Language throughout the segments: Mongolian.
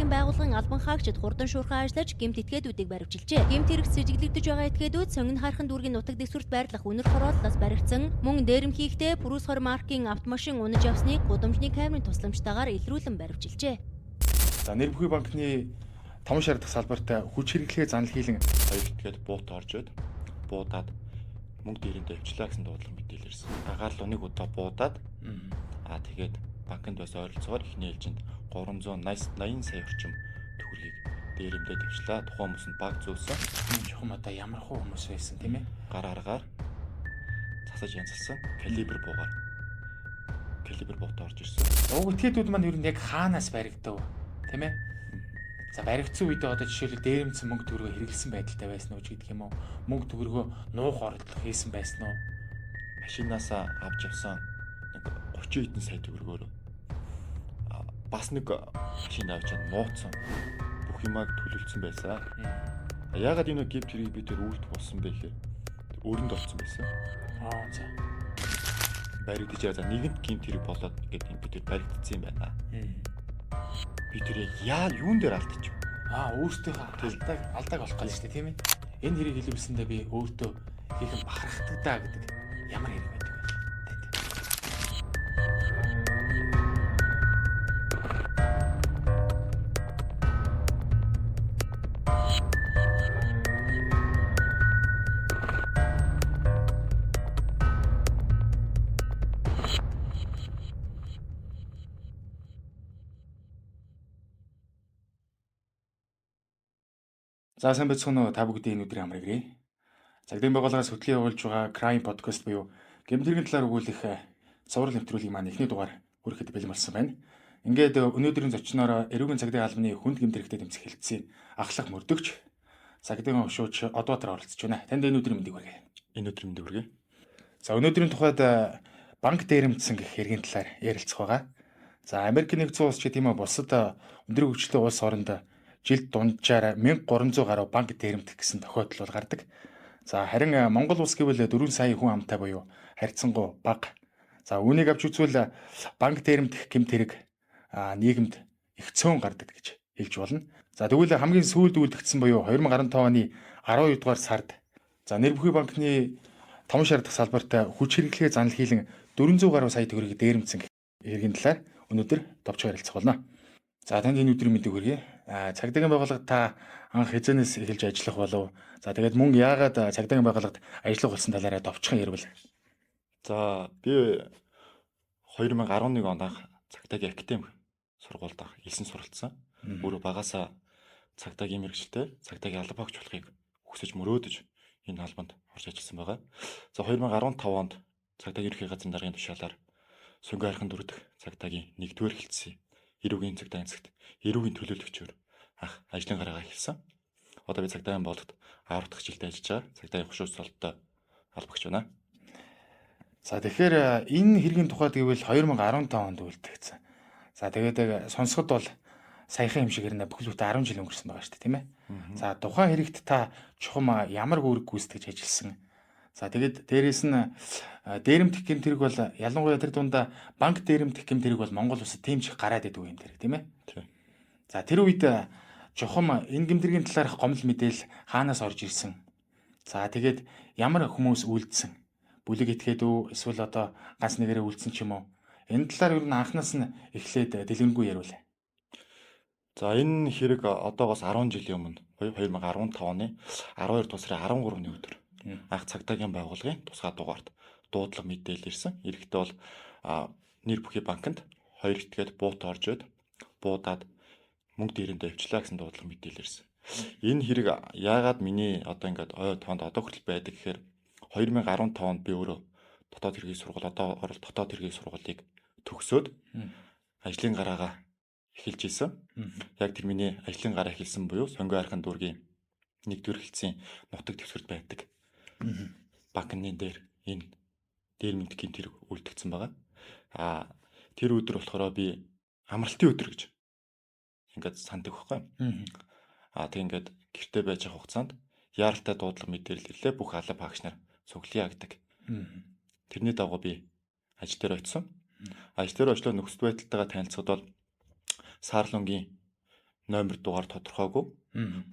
цагдаагийн байгууллагын албан хаагчид хурдан шуурхай ажиллаж гэмт этгээдүүдийг баривчилжээ. Гэмт хэрэгт сэжиглэгдэж байгаа этгээдүүд Сонгино хархан дүүргийн нутаг дэвсгэрт байрлах үнэр хорооллоос баригдсан, мөн дээрэм хийхдээ Пүрүс 20 маркийн автомашин унаж явсныг гудамжны камерын тусламжтайгаар илрүүлэн баривчилжээ. За, нэр бүхий банкны 5 шар дахь салбарт хүч хэрэглэхээ занал хийлэн хоёр этгээд буут орж өд буудаад мөнгө дээрэндээ явчлаа гэсэн дуудлага мэдээлэл ирсэн. Агаарлуу нэг удаа буудаад тэгээд банкнд бас ойролцоогоор эхний ээлжинд 380 сая орчим төгрөгийг дээрэмдээ тавьчлаа. Тухайн хүмүүс нь баг зөөсөн. Энэ чухам одоо ямар хуу хүмүүс байсан, тийм ээ? Гар аргаар засаж янзалсан калибр буугаар калибр буутай орж ирсэн. Уг этгээдүүд маань ер нь яг хаанаас баригдав, тийм ээ? За, баригдсан үедээ одоо жишээлбэл дээрэмдсэн мөнгө төгрөгөө хэрэглэсэн байдалтай байсан уу ч гэдэг юм уу? Мөнгө төгрөгөө нуух орлого хийсэн байсан уу? Машинаасаа авч явсан нэг 30 хэдэн сая төгрөгөөр бас нэг машин авч нууцсан. Бүх юмаг төлөвлөсөн байсан. Яагаад энэ гэмт хэргийг би тэр үйлдэх болсон бэ гэхээр өрөнд олцсон байсан. Аа, за. Баригдаж за нэгэнт гэмт хэрэг болоод ингээд би тэр баригдсан юм байна. Би тэр яг яа юун дээр алдчих. Аа, өөртөөхөө алдааг олох гал шүү дээ, тийм ээ? Энэ хэрийг хэлүүлсэндээ би өөртөө хийхэн бахархдаг даа гэдэг ямар хэрэг байдаг вэ? Танд. За, сайн байцгаана уу, та бүгдийн энэ өдрийн амрыг ирье. Цагдаагийн байгууллагаас хөтлөн явуулж байгаа Crime Podcast буюу гэмт хэргийн талаар өгүүлэх цуврал нэвтрүүлгийн маань эхний дугаар хүрэхэд бэлэн болсон байна. Ингээд өнөөдрийн зочноор Эрүүгийн цагдаагийн албаны хүнд гэмт хэрэгтэй тэмцэх хэлтсийн ахлах мөрдөгч цагдаагийн хошууч Одбаатар оролцож байна. Танд энэ өдрийн мэндийг хүргэе. Энэ өдрийн мэндийг хүргэе. За, өнөөдрийн тухайд банк дээрэмдсэн гэх хэргийн талаар ярилцах байгаа. За, Америк нэгдсэн улс ч гэдэм үү бусад өндөр хөгжилтэй улс оронд жилд дунджаар 1300 гаруй банк дээрэмдэх гэсэн тохиолдол бол гардаг. За, харин Монгол улс гэвэл 4 сая хүн амтай буюу харьцангуй бага. За, үүнийг авч үзвэл банк дээрэмдэх гэмт хэрэг нийгэмд их цөөн гардаг гэж хэлж болно. За, тэгвэл хамгийн сүүлд үлдэгдсэн буюу 2015 оны 12 дугаар сард за нэр бүхий банкны 5 шар дахь салбарт хүч хэрэглэхээ занал хийлэн 400 гаруй сая төгрөгийг дээрэмдсэн хэргийн талаар өнөөдөр товчхон ярилцах болно. За, танд энэ өдрийн мэндийг хүргэе. Цагдаагийн байгууллагад та анх хэзээнээс эхэлж ажиллах болов? За, тэгээд мөн яагаад цагдаагийн байгууллагад ажиллах болсон талаараа товчхон ярил. За, би 2011 онд анх цагдаагийн академи сургуульд анх элсэн суралцсан. Өөрөө багасаа цагдаагийн мэргэжилтэй, цагдаагийн алба багч болохыг хүсэж мөрөөдөж энэ албанд орж ажилласан байгаа. За, 2015 онд цагдаагийн ерөнхий газрын даргын тушаалаар Сүнгэ архан дүрдэх цагдаагийн 1-р хэлтсийн эрүүгийн цагдаагийн цагт эрүүгийн төлөөлөгчөөр анх ажлын гараагаа эхэлсэн. Одоо би цагдаагийн боолдогт 10 дахь жилдээ ажиллаж байгаа. Цагдаагийн хошууч цолтой албагч байна. За, тэгэхээр энэ хэргийн тухайд гэвэл 2015 онд үлдэгдсэн. За, тэгээд сонсоход бол саяхан юм шиг хэрнээ бүхэл бүтэн 10 жил өнгөрсөн байгаа шүү дээ, тийм ээ. За, тухайн хэрэгт та чухам ямар үүрэг гүйцэтгэж ажилласан? За, тэгээд дээрэс нь дээрэмдэх гэмт хэрэг бол ялангуяа тэр дундаа банк дээрэмдэх гэмт хэрэг бол Монгол улсад тийм ч их гараад идэв юм тэрэг, тийм ээ. За, тэр үед чухам энэ гэмт хэргийн талаарх гомдол мэдээлэл хаанаас орж ирсэн? За, тэгээд ямар хүмүүс үлдсэн? Бүлэг этгээд үү эсвэл одоо ганц нэгээрээ үлдсэн ч юм уу? Энэ талаар ер нь анханаас нь эхлээд дэлгэрэнгүй яриул. За, энэ хэрэг одоогоос 10 жилийн өмнө 2015 оны 12 дугаар сарын 13-ны өдөр анх цагдаагийн байгууллагын тусгай дугаарт дуудлага мэдээлэл ирсэн. Эрэхтэй бол нэр бүхий банкнд хоёр этгээд буут орж өд буудаад мөнгө дээрэндээ явчлаа гэсэн дуудлага мэдээлэл ирсэн. Энэ хэрэг яагаад миний одоо ингээд ой тоонд одоо хүртэл байдаг гэхээр 2015 онд би өөрөө дотоод хэргийн сургууль одоо орол дотоод хэргийн сургуулийг төгсөөд ажлын гараагаа эхэлж исэн. Яг тэр миний ажлын гараа эхэлсэн буюу Сонгио архан дүүргийн 1-р хэлтсийн нутаг дэвсгэрт байдаг. Банкны дээр энэ дээр мэдэх гэмт хэрэг үлдэгдсэн байгаа. Аа, тэр өдөр болохоор би амралтын өдөр гэж ингээд сандаг байхгүй. Аа, тэг ингээд гэрте байж байгаа хугацаанд яаралтай дуудлага мэдээлэл ирлээ. Бүх алба багш нар цуглая гэдэг. Тэрний дагуу би ажил дээр очисон. Ажил дээр очлоо нөхцөл байдалтайгаа танилцахад бол Саарлунгийн Номер дугаар тодорхойгүй.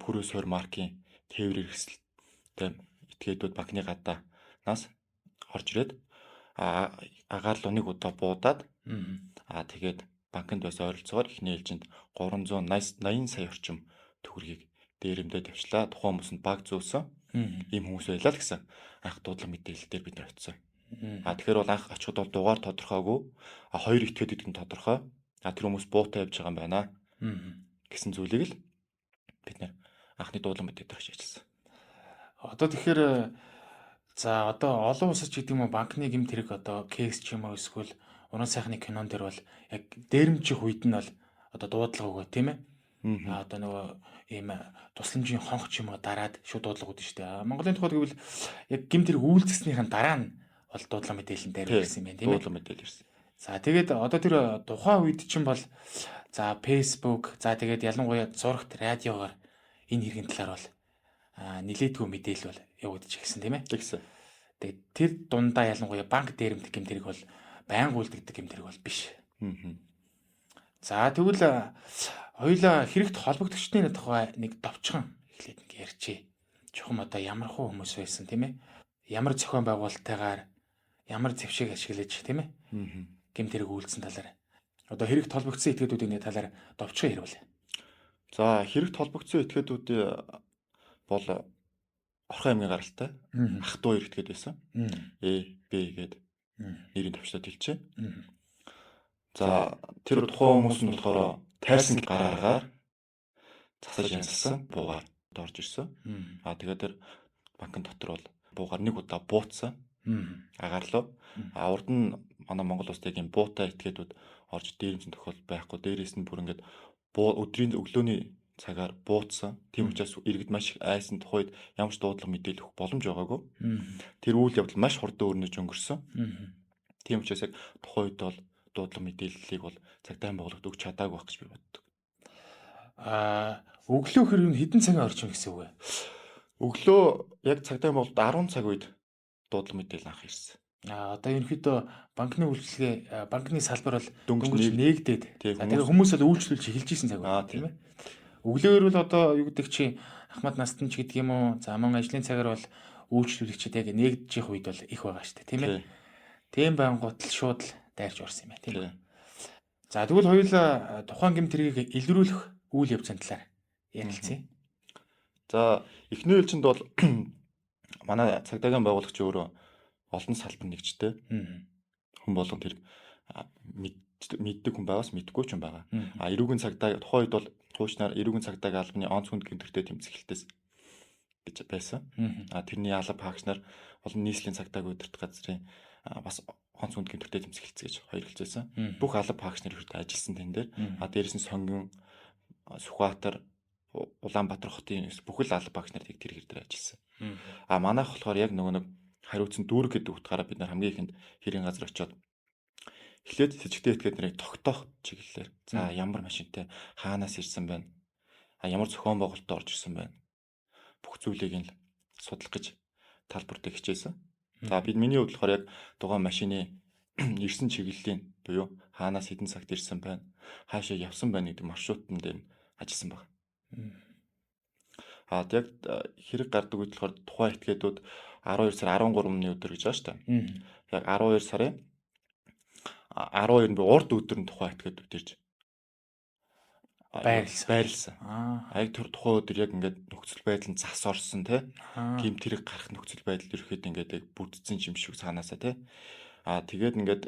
Пүрүс 20 маркийн тээвэр хэрэгсэлтэй этгээдүүд банкны гадаанаас орж ирээд агаар руу нэг удаа буудаад тэгээд банкнд байсан ойролцоогоор эхний ээлжинд 380 сая орчим төгрөгийг дээрэмдээд явчлаа. Тухайн хүмүүс нь баг зөөсөн. Ийм хүмүүс байлаа л гэсэн анх дуудлага мэдээлэл дээр бид нар очсон. Тэгэхээр бол анх очиход бол дугаар тодорхойгүй. Хоёр этгээд гэдэг нь тодорхой. Тэр хүмүүс буутай явж байгаа юм байна гэсэн зүйлийг л бид нар анхны дуудлага мэдээлэл дээр ажилласан. Одоо тэгэхээр за одоо олон улсад ч гэдэг юм уу банкны гэмт хэрэг одоо кейс ч юм уу эсвэл уран сайхны кинон дээр бол яг дээрэмжих үед нь бол одоо дуудлага өгөө тийм ээ. Одоо нөгөө ийм тусламжийн хонх ч юм уу дараад шууд дуудлага өгдөн шүү дээ. Монголын тухайд гэвэл яг гэмт хэрэг үйлдэлснийхэн дараа нь бол дуудлага мэдээлэл дээр ирсэн юм байна тийм ээ. Дуудлага мэдээлэл ирсэн. За тэгээд одоо тэр тухайн үед чинь бол за Facebook, за тэгээд ялангуяа зурагт, радиогоор энэ хэргийн талаар бол нилээдгүй мэдээлэл бол явагдаж ирсэн тийм ээ. Тэгсэн. Тэгээд тэр дундаа ялангуяа банк дээрэмдэх гэмт хэрэг бол байнга үлдэгдэх гэмт хэрэг бол биш. За тэгвэл хоёулаа хэрэгт холбогдогчдын тухай нэг товчхон эхлээд нэг ярьчээ. Чухам одоо ямар хуу хүмүүс байсан тийм ээ? Ямар зохион байгуулалттайгаар ямар зэвшиг ашиглаж тийм ээ? Гэмт хэрэг үйлдсэн талаар одоо хэрэгт холбогдсон этгээдүүдийн нэг талаар товчхон ярил. За хэрэгт холбогдсон этгээдүүд бол Орхон аймгийн гаралтай ах дүү хоёр этгээд байсан. Э, Б гээд нэрийн товчлоод хэлчихэ. За тэр тухайн хүмүүс нь болохоор тайрсан гараагаар засаж янзалсан буугаар орж ирсэн. Тэгээд тэр банкн дотор бол буугаар нэг удаа бууцсан. Агаарлуу. Урд нь манай Монгол улсад яг юм буутай этгээдүүд орж дээрэмсэн тохиолдол байхгүй. Дээрээс нь бүр ингээд өдрийн өглөөний цагаар бууцсан. Тийм учраас иргэд маш их айсан тухайд ямар ч дуудлага мэдээлэл өгөх боломж байгаагүй. Тэр үйл явдал маш хурдан өрнөж өнгөрсөн. Тийм учраас яг тухайн үед бол дуудлага мэдээллийг бол цагдаагийн байгууллагад өгч чадаагүй байх гэж би боддог. Өглөө хэрэг нь хэдэн цагийн орчим гэсэн үг вэ? Өглөө яг цагдаагийн байгууллагад 10 цаг үед дуудлага мэдээлэл анх ирсэн. Одоо ерөнхийдөө банкны үйлчилгээ, банкны салбар бол дөнгөж нээгдээд. Тэгээ хүмүүс бол үйлчлүүлж эхэлж исэн цаг байна тийм ээ. Өглөөр бол одоо юу гэдэг чи ахмад настан ч гэдэг юм уу, за мөн ажлын цагаар бол үйлчлүүлэгчид яг нээгдчих үед бол их байгаа шүү дээ тийм ээ. Тийм байнгут л шууд л дайрч орсон юм байна тийм ээ. За тэгвэл хоёулаа тухайн гэмт хэргийг илрүүлэх үйл явцын талаар ярилцъя. За эхний ээлжинд бол манай цагдаагийн байгуулагч өөрөө олон салбар нэгжтэй. Хүн болгон тэр мэддэг хүн байгаас мэдгүй ч юм байгаа. Эрүүгийн цагдаа тухайн үед бол хуучнаар эрүүгийн цагдаагийн албаны онц хүнд гэмт хэрэгтэй тэмцэх гэж байсан. Тэрний алба хаагч нар олон нийслэлийн цагдааг удирдах газрын бас онц хүнд гэмт хэрэгтэй тэмцэх гэж хоёр хэлжсэн. Бүх алба хаагч нар ерөөдөө ажилласан тэн дээр. Дээрээс нь Сонгон, Сүхбаатар, Улаанбаатар хотын бүхэл алба хаагч нар тэр хэр дээр ажилласан. Манайх болохоор яг нөгөө нэг хариуцсан дүүрэг гэдэг утгаараа бид нар хамгийн ихэнд хэрийн газар очиод эхлээд сэжигтэй этгээд нарыг тогтоох чиглэлээр. За ямар машинтай хаанаас ирсэн байна? Ямар зохион байгуулалтад орж ирсэн байна? Бүх зүйлийг нь судлах гэж талбар дээр хичээсэн. За бид миний хувьд болохоор яг тухайн машины ирсэн чиглэлийн буюу хаанаас хэдэн цагт ирсэн байна, хаашаа явсан байна гэдэг маршрутан дээр ажилласан байна. Яг хэрэг гардаг үед болохоор тухайн этгээдүүд 12 сар 13-ны өдөр гэж байгаа шүү дээ. Яг 12 сарын 12-нд би урд өдөр нь тухайн этгээдүүд ирж байрлсан. Яг тэр тухайн өдөр яг ингээд нөхцөл байдал нь зас орсон тий. Гэмт хэрэг гарах нөхцөл байдал ерөөхдөө ингээд яг бүрдсэн юм шиг цаанаасаа тий. Тэгээд ингээд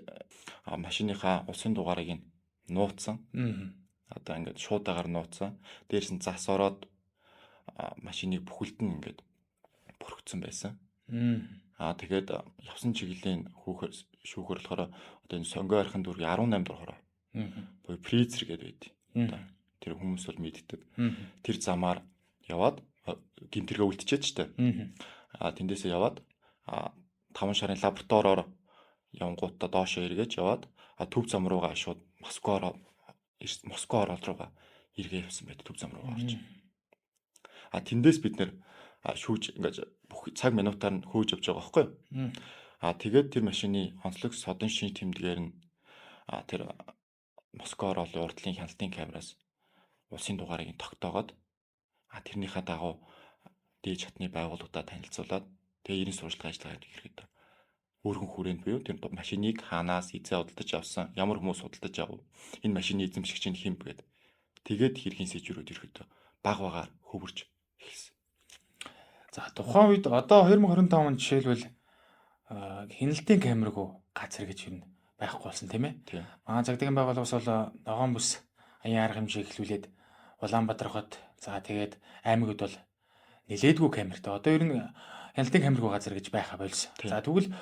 машиныхаа усын дугаарыг нь нууцсан. Одоо ингээд шуудагаар нууцсан. Дээрс нь зас ороод машиныг бүхэлд нь ингээд бүрхэгдсэн байсан. Тэгээд явсан чиглэлийн шүүхэр болохоор одоо энэ Сонгой архин дүүргийн 18 дугаар хороо. Буюу Призер гэдэг байд. Тэр хүмүүс бол мэддэг. Тэр замаар яваад гэмт хэрэг үлдчихэд ч тэ. Тэндээсээ яваад 5 шарын лабораториор явангуудаа доошоо эргэж яваад төв зам руугаа шууд Москва орол руугаа эргээ явсан байт төв зам руугаа орж. Тэндээс бид нэр шүүж ингээд бүх цаг минутаар нь хөөж явж байгаа байхгүй юу? Тэгээд тэр машины онцлог содон шин тэмдгээр нь тэр Москва ороолын урдлын хяналтын камераас улсын дугаарыг тогтоогоод тэрнийхээ дагуу дээд шатны байгууллагуудаа танилцуулаад тэгээ 90 сурчлага ажиллагаа ирэхэд өргөн хүрээнд буюу тэр машиныг хаанаас эзээ худалдаж авсан, ямар хүмүүс худалдаж авав, энэ машины эзэмшигч нь хэн бэ гэдэг. Тэгээд хэргийн сэжүүрүүд ирэхэд баг багаар хөвөрч эхэлсэн. За тухайн үед одоо 2025 онд жишээлбэл хяналтын камергүй газар гэж юу байхгүй болсон тийм ээ. Манай цагдаагийн байгууллагаас бол ногоон бүс аян арга хэмжээ эхлүүлээд Улаанбаатар хот, за тэгээд аймагуд бол нэлээдгүй камертай. Одоо ер нь хяналтын камергүй газар гэж байха болсон. За тэгвэл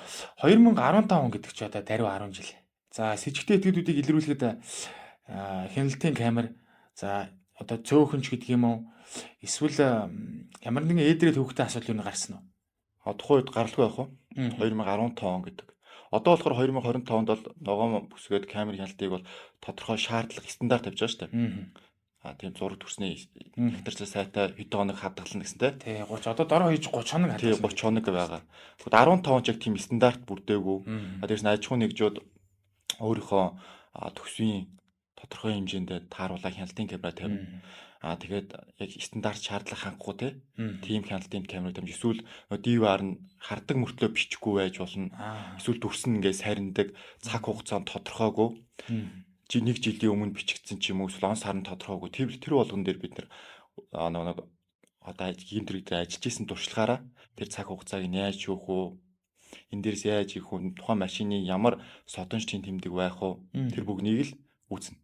2015 он гэдэг чи одоо даруй 10 жил. За сэжигтэй этгээдүүдийг илрүүлэхэд хяналтын камер, за одоо цөөхөнч гэдэг юм уу? Эсвэл ямар нэгэн эдрэл хөвгтэй асуудал юу гарсан уу? Тухайн үед гаралгүй байх уу? 2015 он гэдэг. Одоо болохоор 2025 онд бол ногоон бүсгээд камер хяналтыг бол тодорхой шаардлага стандарт тавьж байгаа шүү дээ. Тийм зураг төрсний хятарч сайтай хэдэн хоног хадгална гэсэн те. Тий 30 одоо дороо хийж 30 хоног хадгална. Тий 30 хоног байгаа. Тэгвэл 15 он ч яг тийм стандарт бүрдээгүй. Дээрс нь аж ахуйн нэгжүүд өөрийнхөө төсвийн тодорхой хэмжээнд тааруулаа хяналтын камера тавина. Тэгээд яг стандарт шаардлага хангахгүй те. Тийм хяналтын камерыг тавьж эсвэл DVR нь хардаг мөртлөө бичихгүй байж болно. Эсвэл дүрс нь ингээд сарндаг, цаг хугацаанд тодорхойгүй. Нэг жилийн өмнө бичигдсэн ч юм уу эсвэл он сар нь тодорхойгүй. Тэр болгон дээр бид нэг одоо гэмт хэрэг дээр ажиллаж исэн туршлагаараа тэр цаг хугацааг нь яаж шүүх үү? Энэ дээрс яаж хийх үү? Тухайн машины ямар содончдын тэмдэг байх вэ? Тэр бүгнийг л үүснэ.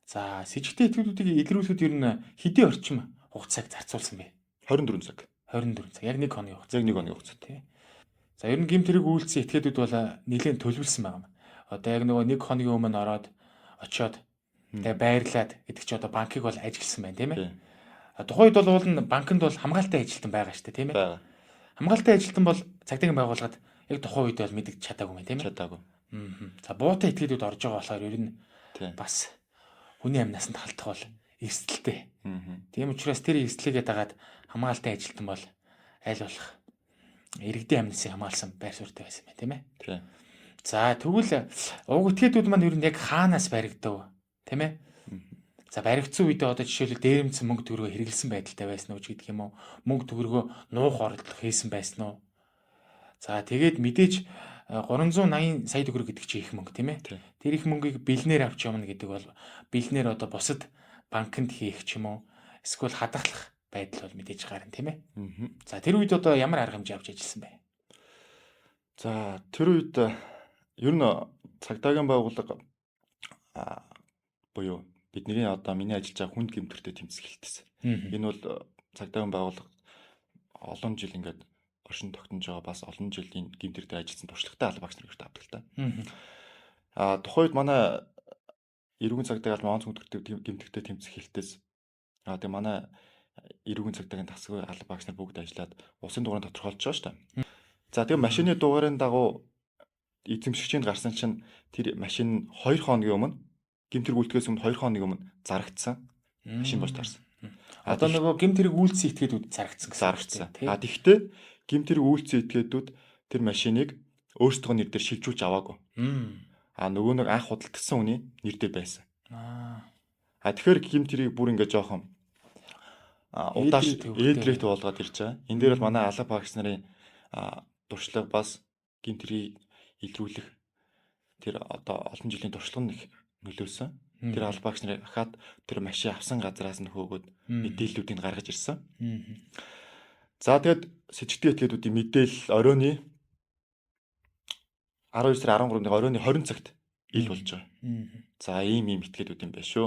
За сэжигтэй этгээдүүдийг илрүүлэхэд ер нь хэдийн орчим хугацааг зарцуулсан бэ? 24 цаг. 24 цаг. Яг 1 хоногийн хугацаа. Яг 1 хоногийн хугацаа тий. За ер нь гэмт хэрэг үйлдсэн этгээдүүд бол нэлээд төлөвлөсөн байгаа юм. Одоо яг нөгөө 1 хоногийн өмнө ороод очиод тэгээ байрлаад гэдэг чи одоо банкыг бол ажигласан байна тийм ээ. Тухайн үед бол уул нь банкнд бол хамгаалалтын ажилтан байгаа шүү дээ тийм ээ. Хамгаалалтын ажилтан бол цагдаагийн байгууллагад яг тухайн үед бол мэдэгдэж чадаагүй юм тийм ээ. Чадаагүй. За буутай этгээдүүд орж байгаа болохоор ер нь бас хүний амнаас нь талдах бол эрсдэлтэй. Тийм учраас тэр эрсдлийгээ дагаад хамгаалалтын ажилтан бол аль болох иргэдийн амнасыг хамгаалсан байр суурьтай байсан байна тийм ээ. Тийм. За тэгвэл уг этгээдүүд маань ер нь яг хаанаас баригдав тийм ээ? За баригдсан үедээ одоо жишээлбэл дээрэмдсэн мөнгө төгрөгөө хэрэглэсэн байдалтай байсан уу ч гэдэг юм уу? Мөнгө төгрөгөө нуух орлого хийсэн байсан уу? За тэгээд мэдээж 380 сая төгрөг гэдэг чинь их мөнгө тийм ээ. Тэр их мөнгийг бэлнээр авч явна гэдэг бол бэлнээр одоо бусад банкнд хийх ч юм уу эсвэл хадгалах байдал бол мэдээж гарна тийм ээ. За тэр үед одоо ямар арга хэмжээ авч ажилласан бэ? За тэр үед ер нь цагдаагийн байгууллага буюу бидний одоо миний ажиллаж байгаа хүнд гэмтэртэй тэмцэх хэлтэйсэн. Энэ бол цагдаагийн байгууллага олон жил ингээд оршин тогтнож байгаа бас олон жилийн гэмтэр дээр ажилласан туршлагатай алба багш нар хэрэгтэй авдаг л та. Тухайн үед манай эрүүгийн цагдаагийн албан онц хүндэртэй гэмтэртэй тэмцэх хэлтээс тэгээ манай эрүүгийн цагдаагийн тасгүй алба багш нар бүгд ажиллаад улсын дугаарыг тодорхойлж байгаа шүү дээ. За тэгээ машины дугаарын дагуу эзэмшигчэнд гарсан чинь тэр машин 2 хоногийн өмнө гэмт хэрэг үйлдэхээс өмнө 2 хоногийн өмнө зарагдсан машин болж таарсан. Одоо нөгөө гэмт хэрэг үйлдсэн этгээдүүд зарагдсан гэсэн. Зарагдсан. Тэгэхдээ гэмт хэрэг үйлдсэн этгээдүүд тэр машиныг өөрсдийнхөө нэр дээр шилжүүлж аваагүй. Нөгөө нэг анх худалдсан хүний нэр дээр байсан. Тэгэхээр гэмт хэргийг бүр ингээ жоохон удааш эдрэт болгоод ирж байгаа. Энэ дээр бол манай алба багш нарын туршлага бас гэмт хэргийг илрүүлэх тэр одоо олон жилийн туршлага нь их нөлөөлсөн. Тэр алба багш нарыг ахаад тэр машин авсан газараас нь хөөгөөд мэдээллүүдийг гаргаж ирсэн. За тэгэд сэжигтэй этгээдүүдийн мэдээлэл оройны 12 сарын 13-ны оройны 20 цагт ил болж байгаа. За ийм ийм этгээдүүд юм байна шүү.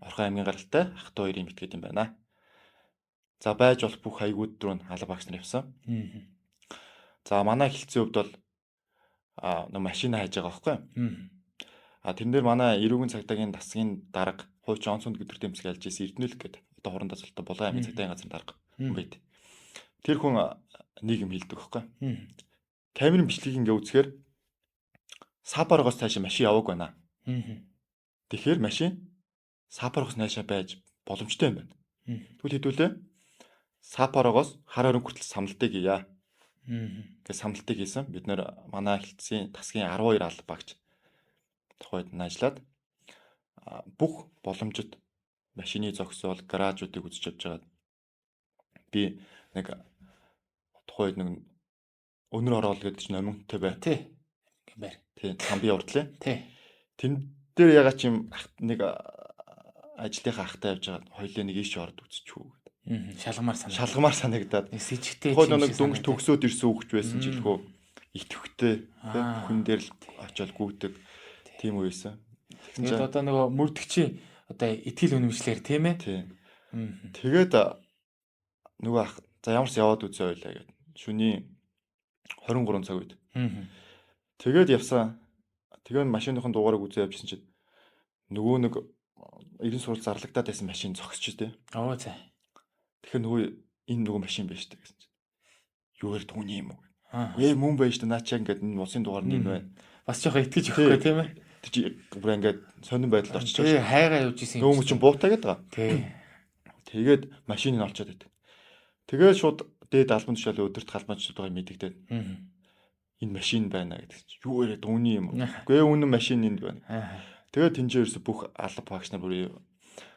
Орхон аймгийн гаралтай ах トゥ хоёрын этгээд юм байна. За байж болох бүх хаягууд руу алба багш нар явсан. За манай хэлцэн хувьд бол нөө машина хайж байгаа байхгүй юу? Тэрэн дээр манай эрүүгийн цагдаагийн дасгийн дарга хуучин он сүнд өдөр тэмцэг альж исэн Эрдэнэлэг гэдэг одоо хурандаа цолтой Булган аймгийн цагдаагийн газрын дарга хүн байд. Тэр хүн нэг юм хэлдэг байхгүй юу? Камерын бичлэгийг ингээ үзэхээр Сапаргоос цаашаа машин яваагүй байна. Тэгэхээр машин Сапаргоос наашаа байж боломжтой юм байна. Тэгвэл хэдүүлээ Сапаргоос хар хорин хүртэл самлалтыг хийя. Гэ самлалтыг хийсэн. Бид нэр манай хэлтсийн тасгийн 12 алба багч тухайд нь ажиллаад бүх боломжит Машины зогсоол, гаражуудыг үзэж явж байгаад би нэг тухайн үед нэг өнөр ороол гэдэг чинь номинтой бай. Тий. Гэмээр. Тий, хамби урдлаа. Тий. Тэн дээр ягаад ч юм нэг ажлынхаа ахтай явж байгаад хоёлаа нэг ийш орд үзчихв гэдэг. Шалгамаар санагдаад. Шалгамаар санагдаад. Нэг сэжигтэй. Тухайн нэг дөнгөж төгсөөд ирсэн хүүхч байсан ч илхүү итгэвтэй тий бүхэн дээр л очиод гүйдэг тийм үе байсан. Тэгсэн чинь одоо нөгөө мөрдөгчийн одоо итгэл үнэмшлэр тийм ээ. Тий. Тэгээд нөгөө ах за ямарс яваад үзээ ойлаа гэд. Шөнийн 23 цаг үед. Тэгээд явсан. Тэгээд машиныхын дугаарыг үзээ явжсэн чинь нөгөө нэг 90 сурал зарлагдаад байсан машин зогсож дээ. Оо за. Тэгэхээр нөгөө энэ нөгөө машин байж таа гэсэн чинь. Юу ярь түүний юм уу? Ээ мөн байж таа наа чи ингээд энэ улсын дугаар нь энэ байна. Бас жоохон итгэж өгөхгүй тийм ээ. Тэр чи бүр ингээд сонин байдалд очиж байгаа. Тий, хайгаа явж исэн юм. Нөгөө чинь буутай гэдэг байгаа. Тий. Тэгээд машиныг олцоод байдаг. Тэгээд шууд дээд албан тушаалын өдөрт галбанчдад байгаа мэдэгдээд. Энэ машин байна гэдэг чинь. Юу яриад үүний юм. Үгүй ээ үнэн машин энд байна. Тэгээд тэнцээ ерөөсө бүх алба багш нар бүр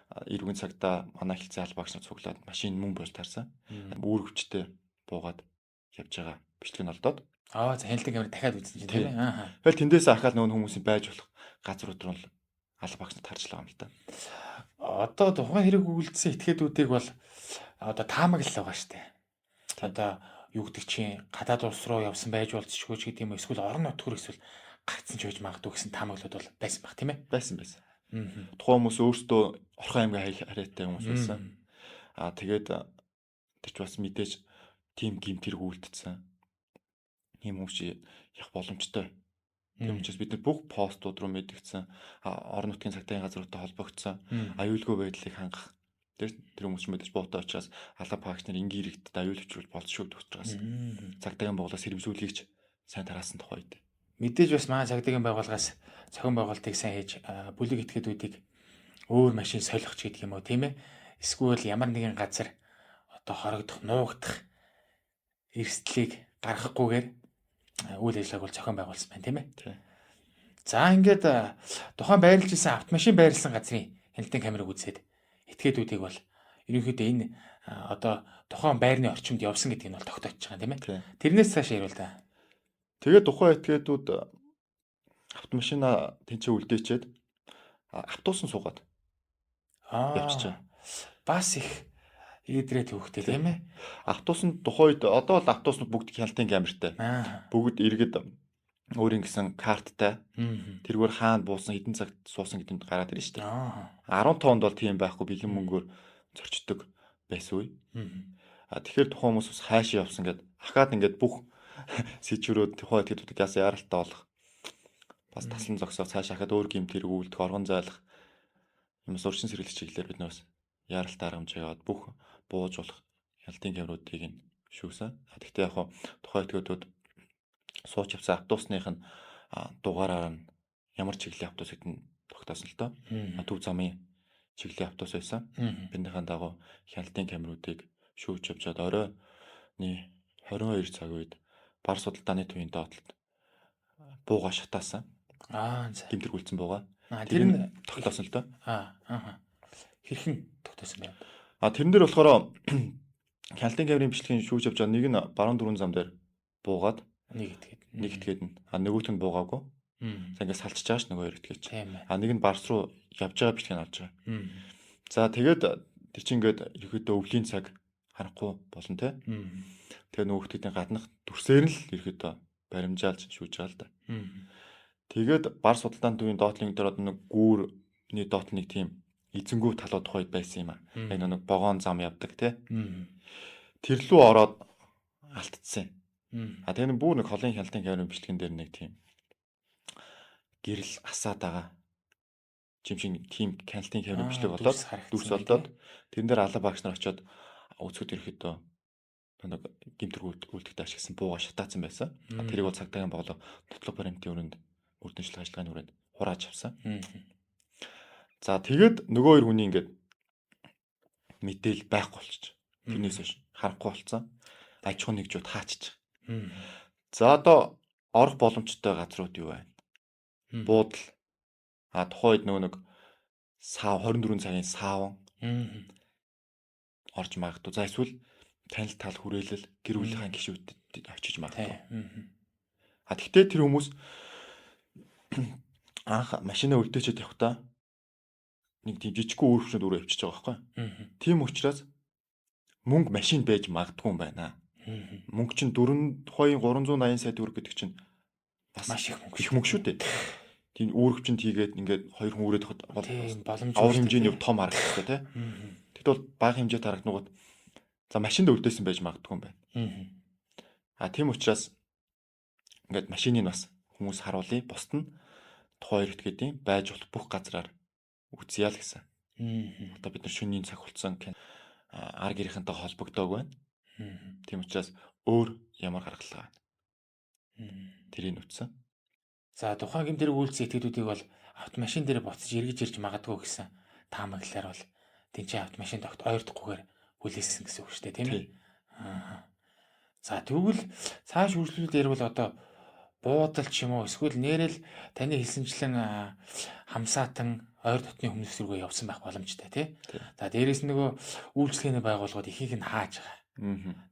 эргэн цагта манай хэлцээ алба багш нар цуглаад машин мөн болж таарсан. Үүр хүчтэй буугаад явж байгаа бичлэг нь олдоод. Аа за хяналтын камер дахиад үзсэн чинь тийм ээ. Аа. Тэгэл тэндээс ахаал нөгөө хүмүүсийн байж болох газрууд руу алба багш нар тарж л байгаа юм л та. Одоо тухайн хэрэг өгүүлдсэн этгээдүүдийг бол одоо таамаглал байгаа штэ. Одоо юу гэдэг чинь гадаад улс руу явсан байж болцсохгүй ч гэдэг юм эсвэл орон нутг руу эсвэл гарцсан ч байж магадгүй гэсэн таамаглууд бол байсан баг тийм ээ. Байсан. Тухайн хүмүүс өөрсдөө Орхон аймгийн харьяатай хүмүүс байсан. Аа тэгээд тэр ч бас мэдээж тийм гэмт хэрэг үлдсэн. Тийм хүмүүс явах боломжтой. Тийм учраас бид нар бүх постууд руу мэдгдсэн, орон нутгийн цагдаагийн газруудтай холбогдсон, аюулгүй байдлыг хангах. Тэр хүмүүс ч мэдээж буутай учраас алба багш нар энгийн иргэдэд аюул хүчрүүл болцшгүй учраас цагдаагийн байгууллагаас сэрэмжлүүлэгч сайн тараасан тухай үед. Мэдээж бас манай цагдаагийн байгууллагаас зохион байгуулалтыг сайн хийж бүлэг этгээдүүдийг өөр машин солих ч гэдэг юм уу тийм ээ. Эсвэл ямар нэгэн газар одоо хорогдох, нуугдах эрсдлийг гаргахгүйгээр үйл ажиллагааг бол зохион байгуулсан байна тийм ээ. За ингээд тухайн байрлаж исэн автомашин байрлсан газрын хяналтын камерыг үзээд этгээдүүдийг бол ерөнхийдөө энэ одоо тухайн байрны орчимд явсан гэдгийг нь бол тогтоож байгаа тийм ээ. Тэрнээс цааш ярил та. Тэгээд тухайн этгээдүүд автомашина тэнцээ үлдээчээд автобус нь суугаад явчихжээ. Бас их идрээ төвхтэй тийм ээ. Автобус нь тухайн үед одоо бол автобуснууд бүгд хяналтын камертай. Бүгд иргэд өөрийн гэсэн карттай. Тэргээр хаана буусан, хэдэн цагт суусан гэдэг нь гараад ирнэ шүү дээ. 15 онд бол тийм байхгүй, бэлэн мөнгөөр зорчдог байсан үе. А тэгэхээр тухайн хүмүүс бас хаашаа явсан гэд ахаад ингээд бүх сэжврүүд тухайн этгээдүүдийг яасан яралтай болох бас таслан зогсоо цаашаа ахаад өөр гэмт хэрэг үлдэх, оргон зайлах юмс урчин сэргэлэх чиглэлээр бид нар бас яралтай арга хэмжээ яваад бүх бууж болох хяналтын камеруудыг нь шүүсэн. Гэхдээ яг тухайн этгээдүүд сууч явсан автобусных нь дугаараар нь ямар чиглэлийн автобус гэдэг нь тогтоосон л доо. Төв замын чиглэлийн автобус байсан. Биднийхэн дагуу хяналтын камеруудыг шүүж явжаад оройны 22 цаг үед бар судалдааны төвийн доотлолт бууга шатаасан. Гэмт хэрэг үлдсэн бууга. Тэр нь тогтоосон л доо. Хэрхэн тогтоосон бэ? Тэрэн дээр болохоор хяналтын камерын бичлэгийн шүүж явж байгаа нэг нь баруун дөрвөн зам дээр буугаад нэг этгээд. Нэг этгээд нь. Нөгөөх нь буугаагүй. За ингээд салчиж байгаа ш нөгөө хоёр этгээч. Нэг нь барс руу явж байгаа бичлэгийг олж байгаа. За тэгээд тэр чинь ингээд ерөөдөө өвлийн цаг харахгүй болно те. Тэгээ нөгөө этгээдийн гаднах дүрсээр нь л ерөөдөө баримжаалж шүүж байгаа л да. Тэгээд бар судалдааны төвийн доотлын дээр одоо нэг гүүрний доотлын нэг тийм эзэнгүү талууд тухайд байсан юм аа. Яг нэг вогон зам явдаг те. Тэр лүү ороод алдцсан. Тэгээ нэг бүр нэг холын хяналтын камерын бичлэгэн дээр нэг тийм гэрэл асаад байгаа. Чимшин тийм хяналтын камерын бичлэг болоод дүрс болдоод тэрэн дээр алба багш нар очиод үзэхэд ирэхэд нэг гэмт хэрэг үлдэхдээ ашигласан бууга шатаацсан байсан. Тэрийг бол цагдаагийн боолоо нотлох баримтын өрөөнд мөрдөн ажиллагааны өрөөнд хурааж авсан. За тэгээд нөгөө хоёр хүний ингээд мэдээл байхгүй болчих. Тэрнээс хойш харахгүй болцсон. Аж ахуйн нэгжүүд хааччих. За одоо орох боломжтой газрууд юу байна? Буудал. Тухайн үед нөгөө нэг сав 24 цагийн саван Орж магадгүй. За эсвэл танил тал хүрээлэл гэр бүлийнхаа гишүүдэд очиж магадгүй. А тэгтээ тэр хүмүүс анх машинаа үлдээчихэд явхдаа нэг тийм жижигхэн үүрэгчнүүд өөрөө явчихж байгаа байхгүй. Тийм учраас мөнгө машинд байж магадгүй юм байна. Мөнгө чинь 4 2 380 сая төгрөг гэдэг чинь бас маш их мөнгө. Их мөнгө шүү дээ. Тийм үүрэгчэнд хийгээд ингээд хоёр хүн үрээд хад бол боломж авар хэмжээний том харагдах тий. Тэгэхдээ бол бага хэмжээтэй харагднууд за машинд үлдээсэн байж магадгүй юм байна. А тийм учраас ингээд машиныг бас хүмүүс харуулъя. Бусд нь тухайн хоёр этгээдийн байж болох бүх газраар үзье л гэсэн. Одоо бид нар шөнийн цаг болсон ар гэрийнхэнтэй холбогдоог байна. Тийм учраас өөр ямар гаргалгаа байна. Тэрийг үтсэн. За тухайн гэмт хэрэг үйлдсэн этгээдүүдийг бол автомашин дээр буцаж эргэж ирж магадгүй гэсэн таамаглалаар бол тэнцээ автомашин тогт ойрдохгүйгээр хүлээсэн гэсэн үг шүү дээ, тийм ээ. За тэгвэл цааш үргэлжлүүлээд ярил одоо буудал ч юм уу эсвэл нэрэл таны хэлсэнчлэн хамсаатан ойр дотны хүмүүс рүүгээ явсан байх боломжтой тий. За дээрэс нь нөгөө үйлчлэгээний байгууллагууд ихэнх нь хааж байгаа.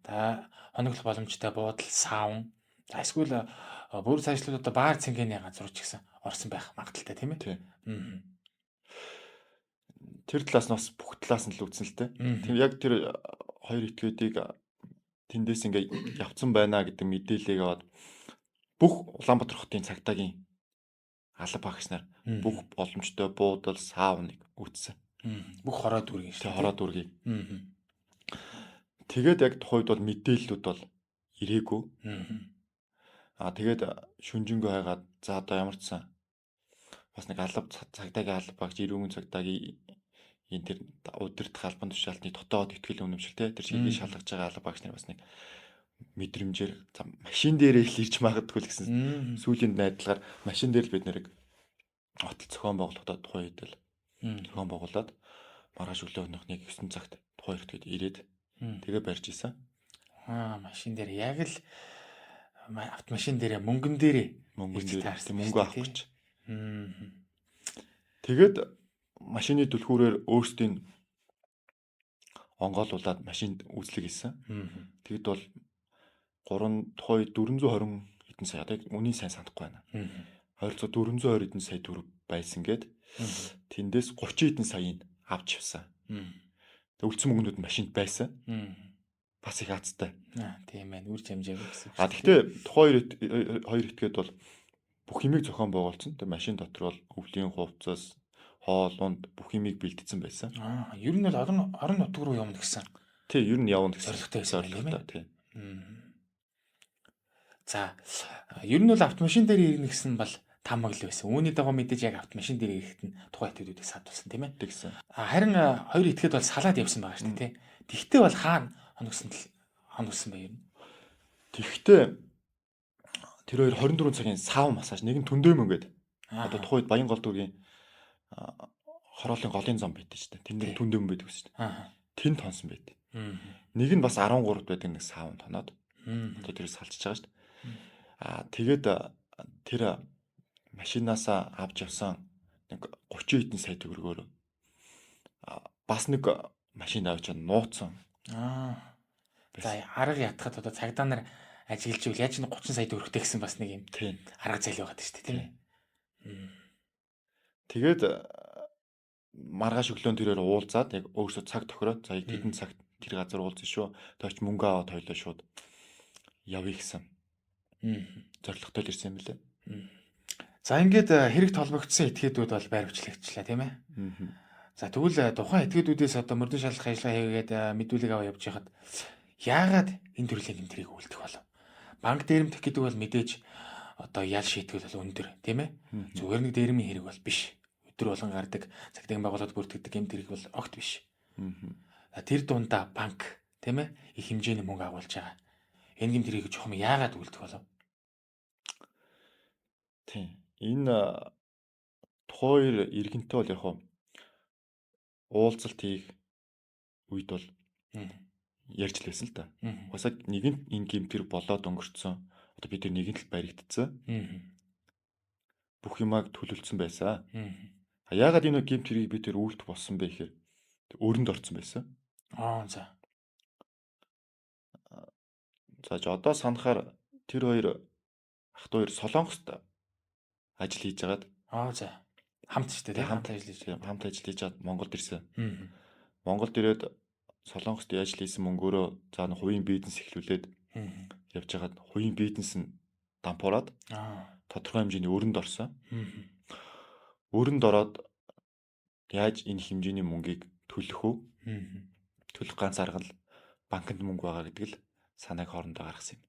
За хоноглох боломжтой буудал, саун. За эсвэл бүр цаашлуул одоо баар цэнгэний газар ч гэсэн орсон байх магадлалтай тийм ээ. Тэр талаас нь бас бүх талаас нь л үтсэн л дээ. Тийм яг тэр хоёр этгээдийг тэндээс ингээ явцсан байна гэдэг мэдээллийг аваад бүх Улаанбаатар хотын цагдаагийн алба багш нар бүх боломжтой буудал, сауныг үтсэн. Бүх хороо дүүргийг шүү. Хороо дүүргийг. Тэгээд яг тухайд бол мэдээллүүд бол ирээгүй. Аа тэгээд шүнжэнгөө хайгаад за одоо ямар ч сан бас нэг алба цагдаагийн алба багш, эрүүгийн цагдаагийн энэ тэр удирдах албан тушаалтны дотоод ихтгэл үнэмшил те тэр чиглэлийг шалгаж байгаа алба багш нар бас нэг мэдрэмжээр за машин дээрээ л ирж магадгүй л гэсэн сүүлийн найдлагаар машин дээр л бид нэрийг отол зохион байгуулалтаа тухайн үед л зохион байгуулад маргааш өглөөнийх нэг 9 цагт тухайн хэрэгтэд ирээд тэгээ барьж исэн. Аа машин дээр яг л автомашин дээр мөнгөн дээрээ мөнгөн дээр мөнгө авах гэж. Тэгээд машины түлхүүрээр өөрсдийн онгойлуулад машинд үйлчлэг хийсэн. Тэгэд бол 3 тухай 420 хэдэн сая одоо үнийн сайн санахгүй байна. Ойролцоо 420 хэдэн сая төгрөг байсан гээд тэндээс 30 хэдэн саяыг авч явсан. Тэг үлдсэн мөнгнүүд машинд байсан. Бас их азтай. Аа тийм байна. Үр чамжаагүй гэсэн. А тэгтээ тухайн хоёр этгээд бол бүх юмыг зохион байгуулсан. Тэг машин дотор бол өвлийн хувцас, хоол унд бүх юмыг бэлтгэсэн байсан. Аа ер нь бол орон нутг руу явна гэсэн. Тий, ер нь явна гэсэн. Зорилготой байсан юм тийм ээ. За ер нь бол автомашин дээр ирнэ гэсэн бол таамаглал байсан. Үүний дагуу мэдээж яг автомашин дээр ирэхэд нь тухайн этгээдүүдийг садулсан тийм ээ. Тэгсэн. Харин хоёр этгээд бол салаад явсан байгаа шүү дээ тий. Тэгтээ бол хаана хоногсон бэ ер нь? Тэгтээ тэр хоёр 24 цагийн сав массаж нэг нь түндэм ингээд. Одоо тухайд Баянгол дүүргийн хороолын голын зам байдаг шүү дээ. Тэнд нэг түндэм байдаг шүү дээ. Тэнд тонсон байд. Нэг нь бас 13-д байдаг нэг савн тоноод. Одоо тэр салчиж байгаа шүү дээ. Аа тэгээд тэр машинаасаа авч явсан нэг 30 хэдэн сая төгрөгөөр бас нэг машин авч нууцсан. Аа. За арга ятгахад одоо цагдаа нар ажиглаж ивэл яаж нэг 30 сая төгрөгтэй гэсэн бас нэг юм арга зээл байгаа шүү дээ, тийм ээ. Тэгээд маргааш өглөөнд тэрээр уулзаад яг өөрсдөө цаг тохироод за тэдэн цагт тэр газар уулзсан шүү. Тойч мөнгө аваад хоёлоо шууд явъя гэсэн. Зорилготой л ирсэн юм лээ. За ингээд хэрэг толбогдсон этгээдүүд бол баривчлагчлаа тийм ээ. За тэгвэл тухайн этгээдүүдээс одоо мөрдөн шалгах ажиллагаа хийгээд мэдүүлэг аваа явж байхад яагаад энэ төрлийн гэмтрийг үйлдэх болов? Банк дээрэмдэх гэдэг бол мэдээж одоо ял шийтгэл бол өндөр тийм ээ. Зүгээр нэг дээрмийн хэрэг бол биш. Өдөр болгон гардаг цагдаагийн байгууллагад бүртгэдэг гэмт хэрэг бол огт биш. Тэр дундаа банк тийм ээ их хэмжээний мөнгө агуулж байгаа. Энэ гэмт хэргийг чухам яагаад үйлдэх болов? Тийм. Энэ тухайн хоёр иргэнтэй бол яг уулзалт хийх үед бол ярьж л байсан л да. Угаасаа нэгэнт энэ гэмт хэрэг болоод өнгөрцөн. Одоо бид нар нэгэнт л баригдцсан. Бүх юмаг төлөвлөсөн байсан. А яагаад энэ гэмт хэргийг бид тэр үйлдэх болсон бэ гэхээр Өрөнд орсон байсан. Аа за. За одоо санахаар тэр хоёр ах дүү хоёр Солонгост ажил хийж байгаад Аа за. Хамт шүү дээ, хамт ажил хийж. Хамт ажил хийж байгаад Монголд ирсэн. Монголд ирээд Солонгост ажил хийсэн мөнгөөрөө за хувийн бизнес эхлүүлээд явж байгаад хувийн бизнес нь дампуураад тодорхой хэмжээний өрөнд орсон. Өрөнд ороод яаж энэ хэмжээний мөнгийг төлөх вэ? Төлөх ганц арга нь банкнд мөнгө байгаа гэдэг л санааг хоорондоо гаргасан юм.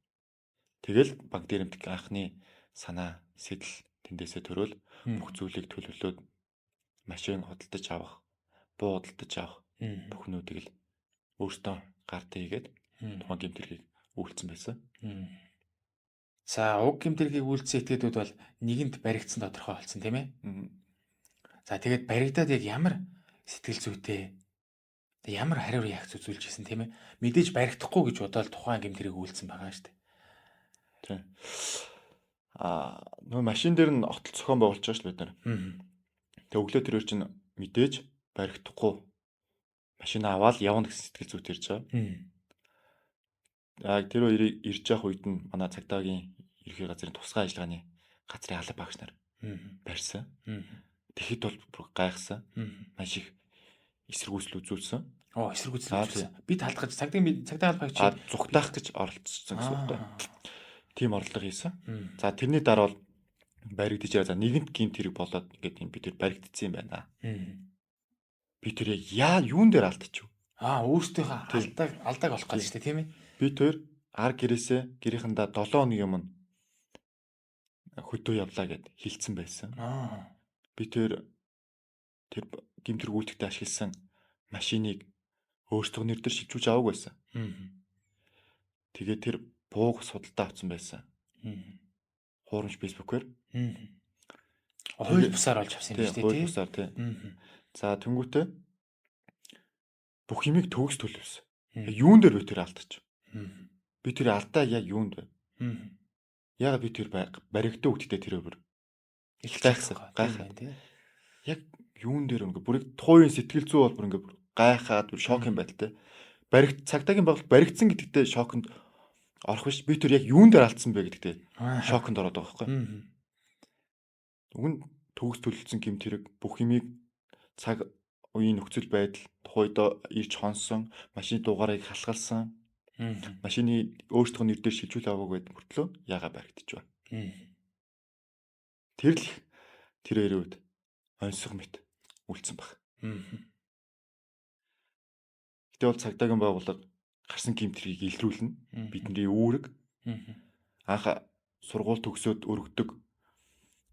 Тэгэл банк дээрэмдэх анхны санаа сэтэл тэндээсээ төрөөл бүх зүйлийг төлөвлөөд машин худалдаж авах, буу худалдаж авах бүхнүүдийг л өөртөө гартаа хийгээд тухайн гэмт хэргийг үйлдсэн байсан. За уг гэмт хэргийг үйлдсэн этгээдүүд бол нэгэнт баригдсан тодорхой болсон тийм ээ. За тэгээд баригдаад яг ямар сэтгэл зүйтэй ямар хариу реакц үзүүлж ирсэн тийм ээ. Мэдээж баригдахгүй гэж бодоод тухайн гэмт хэргийг үйлдсэн байгаа шүү дээ. Тийм. Аа нөгөө машин дээр нь отол зохион байгуулж байгаа шүү дээ бид нар. Тэгээ өглөө тэрээр чинь мэдээж баригдахгүй машина аваад явна гэсэн сэтгэл зүйт ирж байгаа. Аа тэр хоёрыг ирж явах үед нь манай цагдаагийн ерхий газрын тусгай ажиллагааны газрын алба багш нар барьсан. Тэгэхэд бол бүр гайхсан. Маш их эсэргүүцэл үзүүлсэн. Оо эсэргүүцэл үзүүлсэн. Би талдгаж цагдаагийн алба багч зүгтаах гэж оролцсон гэсэн үг байна. Тийм орлого хийсэн. За тэрний дараа бол баригдаж байгаа. За нэгэнт гэмт хэрэг болоод ингээд юм би тэр баригдсан юм байна. Би тэр яг яа юун дээр алдчих вэ? Аа өөртөөхөө алдааг олох гэж шүү дээ тийм ээ. Би тэр ар гэрээсээ гэрийнхэндээ 7 хоногийн өмнө хөдөө явлаа гэд хилцсэн байсан. Би тэр гэмт хэрэг үйлдэхдээ ашигласан машиныг өөрсдөө нэр дээр шилжүүлж аваагүй байсан. Тэгээд тэр бууг судалдаа авсан байсан. Хуурамч Facebook-ээр. Хууль бусаар олж авсан юм шүү дээ, тийм. Хууль бусаар тийм. За тэнгуүтээ бүх юмыг төгс төлөвлөсөн. Юун дээр би тэр алдчих. Би тэр алдаа яг юунд вэ? Яагаад би тэр баригдаа үгдтэй тэр өвөр. Гайхсан. Гайхаад тийм. Яг юун дээр ингээ бүрийг тухайн сэтгэл зүй бол бүр ингээ гайхаад бүр шок юм байдалтай. Баригд цагдаагийн байгууллага баригдсан гэдэгтээ шоконд орох биш. Би тэр яг юун дээр алдсан бэ гэдэгтээ шоконд ороод байгаа байхгүй. Уг нь төгс төлөлдсөн гэмт хэрэг бүх юмыг цаг үеийн нөхцөл байдал тухайдоо ирж хонсон, машины дугаарыг халахалсан, машины өөрсдөх нэр дээр шилжүүл аваагүй байд мөртлөө ягаа баригдаж байна. Тэр л тэр хоёрын үед оньсох мэт үлдсэн баг. Гэтэ бол цагдаагийн байгууллага гарсан гэмт хэргийг илрүүлнэ. Бидний үүрэг. Анх сургууль төгсөөд өргөдөг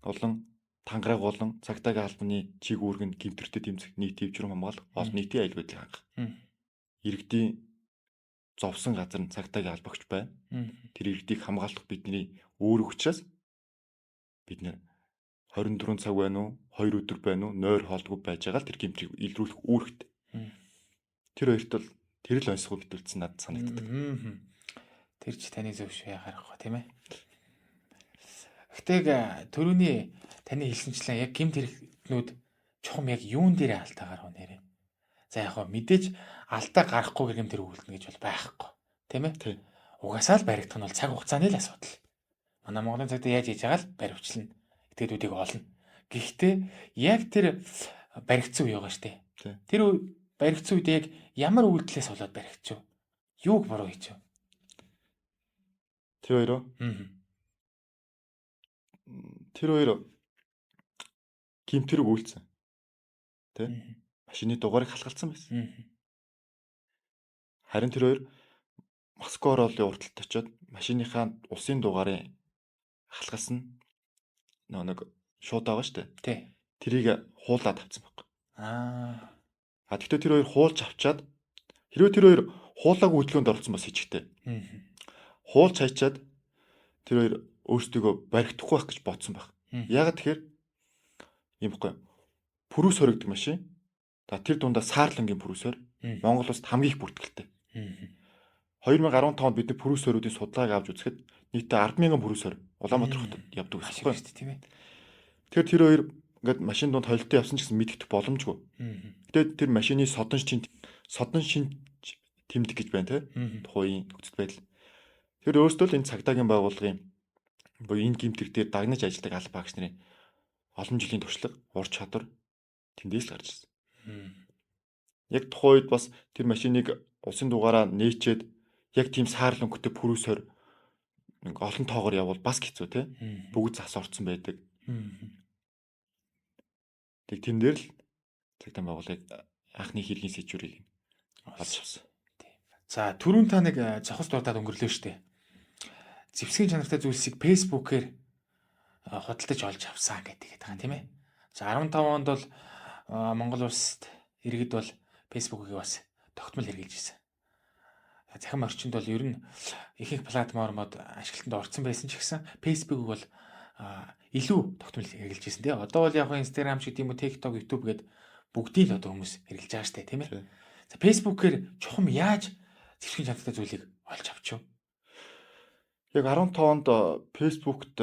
олон тангараг болон цагдаагийн албаны чиг үүрэг нь гэмт хэрэгтэй тэмцэх, нийт төвчрөн хамгаалах, олон нийтийн аюул байдлыг хангах. Иргэдийн зовсон газар нь цагдаагийн албагч байна. Тэр иргэдийг хамгаалах бидний үүрэг учраас бид нэр 24 цаг байна уу, 2 өдөр байна уу, нойр хоолгүй байж байгаа л тэр гэмтрийг илрүүлэх үүрэгтэй. Тэр хоёрт бол тэр л оньсгүй битүүлсэн надад санагддаг. Тэр ч таны зөв шүү яхаарахгүй тийм ээ. Гэтэ төрөний таны хэлсэнчлэн яг гэмт хэрэгтнүүд чухам яг юун дээр алдаа гарав нэрээ. За яг хөө мэдээж алдаа гарахгүй гэмт хэрэг үлдэнэ гэж бол байхгүй тийм ээ. Угаасаа л баригдах нь бол цаг хугацааны л асуудал. Манай Монголын цагдаа яаж хийж байгаа л баривчлана. Этгээдүүдийг олно. Гэхдээ яг тэр баригдсан үе байгаа штэ. Тэр баригдсан үед яг ямар үйлдэлээс болоод баригдчих вэ? Юуг буруу хийчихв? Тэр хоёроо. Тэр хоёр гэмт хэрэг үйлдсэн. Тэ? Машины дугаарыг халахалцсан байсан. Харин тэр хоёр Москва ороолын урталт очиод машиныхаа усын дугаарын халахалсан нэг шууд байгаа шүү дээ. Тий. Тэрийг хуулаад авсан байхгүй. Аа. А тэгтээ тэр хоёр хуулж авчаад хэрвээ тэр хоёр хуулаагүй хөдөлгөөнд оролцсон бас хичгтэй. Хуулж хайчаад тэр хоёр өөрсдийгөө баригдахгүй байх гэж бодсон байх. Яагаад тэгэхээр юм бохгүй. Пүрүс хоригддаг машин. За тэр дундаа Саарлангийн пүрүсээр Монгол улсад хамгийн их бүртгэлтэй. 2015 онд бид пүрүс хориудын судалгааг авч үзэхэд нийтдээ 10,000 пүрүс хор Улаанбаатар хотод явдаг гэсэн юм шүү дээ, тийм ээ. Тэгэхээр тэр хоёр Ингээд машин дунд холилдсон явсан ч гэсэн мэдэгдэх боломжгүй. Гэтэ тэр машины содон шинж тэмдэг гэж байна те. Тухайн үеийн нөхцөл байдал. Тэр өөрсдөө л энэ цагдаагийн байгууллагын буюу энэ гэмт хэрэг дээр дагнаж ажилладаг алба багш нарын олон жилийн туршлага, ур чадвар тэндээс л гарч ирсэн. Яг тухайн үед бас тэр машиныг улсын дугаараа нээчээд яг тийм саарл өнгөтэй пүрүүсээр нэг олон тоогоор явбал бас хэцүү те. Бүгд зас орцсон байдаг. Тэг тэн дээр л цагдаа байгууллагыг анхны хэргийн сэжүүрийг олж авсан. За түрүүн та нэг зохис дурдаад өнгөрлөө штэ. Зэвсгийн чанартай зүйлсийг Facebook-ээр худалдаж олж авсан гэдэг байгаа тийм ээ. За 15 онд бол Монгол улсад иргэд бол Facebook-ийг бас тогтмол хэрэглэж ирсэн. Цахим орчинд бол ер нь ихэнх платформод ашиглалтанд орцсон байсан ч гэсэн Facebook-ийг бол илүү тогтмол хэрэглэж ирсэн тийм. Одоо бол яг Instagram ч гэдэг юм уу, TikTok, YouTube гээд бүгдийг л одоо хүмүүс хэрэглэж байгаа штэ тийм ээ. За Facebook-ээр чухам яаж зэвсгийн чанартай зүйлийг олж авч юу? Яг 15 онд Facebook-т